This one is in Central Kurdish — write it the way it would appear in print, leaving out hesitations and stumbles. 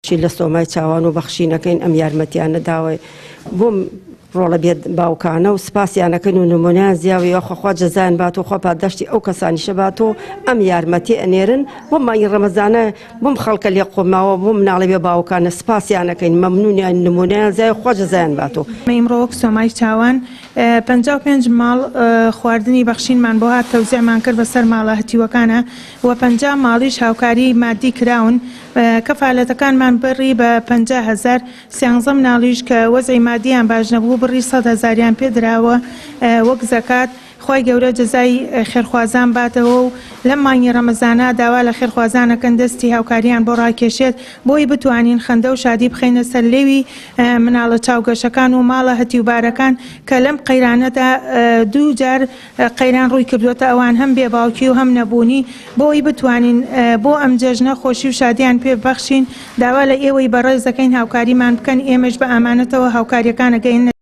چی لە سۆمای چاوان و بەخشینەکەین ئەم یارمەتیانە داوای بۆم ڕۆڵە بێ باوکانە و سپاسیانەکەین و نمونەیان زیاوی یاخوا خوا جەزایان بات و خوا پاداشتی ئەو کەسانیشە بات و ئەم یارمەتی ئەنێرن بۆ مانگی ڕەمەزانە بۆم خەڵکە لێ قۆماوە بۆ مناڵی بێ باوکانە سپاسیانەکەین مەمنونیان نمونەیان زیاوی خوا جەزایان بات و. ئیمڕۆ وەک سۆمای چاوان 55 ماڵ خواردنی بەخشینمان بۆ هات تەوزیعمان کرد بەسەر ماڵە هەتیوەکانا و 50 ماڵیش هاوکاری مادی کراون کەفالەتەکانمان بڕی بە 50 هەزار، سیانزە مناڵیش کە وەزعی مادیان باش نەبوو بڕی 100 هەزاریان پێ دراوە وەک زەکات. خوای گەورە جەزای خێرخوازان باتەوە و لەم مانگی ڕەمەزانە داوا لە خێرخوازان ئەکەن دەستی هاوکاریان بۆ ڕاکێشێت بۆی بتوانین خەندە و شادی بخەینە سەر لێوی مناڵە چاوگەشەکان و ماڵە هەتیوبارەکان کە لەم قەیرانەدا دوو جار قەیران ڕووی کردووەتە ئەوان هەم بێ باوکی و هەم نەبوونی بۆی بتوانین بۆ ئەم جەژنە خۆشی و شادیان پێ ببەخشین داوا لە ئێوەی بەڕێز دەکەین هاوکاریمان بکەن ئێمەش بە ئامانەتەوە هاوکاریەکان ئەگەیەننە.